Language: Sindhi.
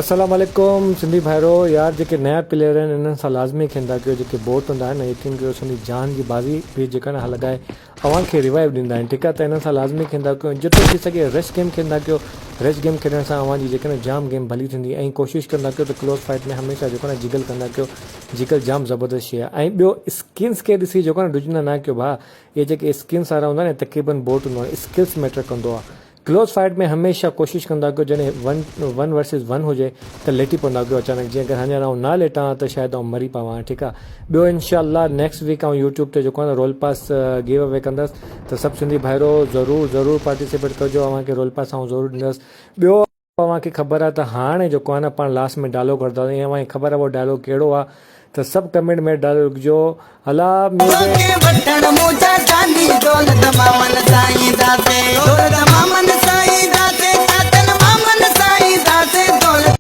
السلام عليڪم سنڌي ڀائرو يار جيڪي نيا پليئر آهن انهن سان لازمي کيڏندا ڪيو جيڪي بوٽ هوندا آهن يقين ڪيو سندي جان جي بازي به جيڪا نه لڳائي اوهان کي ريوائيو ڏيندا آهن ٺيڪ آهي ته انهن سان لازمي کيڏندا ڪيو جيترو ٿي سگهي رش گيم کيڏندا ڪيو رش گيم کيڏڻ سان اوهان جي جيڪا نه جام گيم ڀلي ٿيندي ۽ ڪوشش ڪندا ڪيو ته ڪلوز فائٽ ۾ هميشه جيڪو نه جگل ڪندا ڪيو جگل جام زبردست شي آهي ۽ ٻيو اسڪنس کي ڏسي جيڪو نه ڊڄندا نه ڪيو ڀاء اهي جيڪي اسڪنس وارا هوندا آهن تقريبن بوٽ هوندو آهن اسڪلس ميٽر ڪندو آهي ڪلوز فائٽ ۾ هميشه ڪوشش ڪندا ڪيو جڏهن ون ون ورسز ون هجي ته ليٽي پوندا ڪيو اچانڪ جيئن اگر هڃر آئون نه ليٽان ها ته شايد آئون مري پوان ها ٺيڪ آ ٻيو انشاء الله نيڪسٽ ويڪ آئون يوٽيوب تي جيڪو آ نه رول پاس گيو اوي ڪندس ته سڀ سنڌي ڀائرو ضرور ضرور پارٽيسپيٽ ڪجو اوهان کي رول پاس آئون ضرور ڏيندس ٻيو اوهان کي خبر آ ته هاڻي جيڪو آ نه پاڻ لاسٽ ۾ ڊائلاگ ڪرداسين ۽ اوهان کي خبر آ اهو ڊائلاگ ڪهڙو آ ته سڀ ڪمينٽ ۾ ڊائلاگ لکجو هلا ميوزڪ. توکي وٺڻ منهنجا جاني دولت مامن سان اينداسين دولت مامن سان.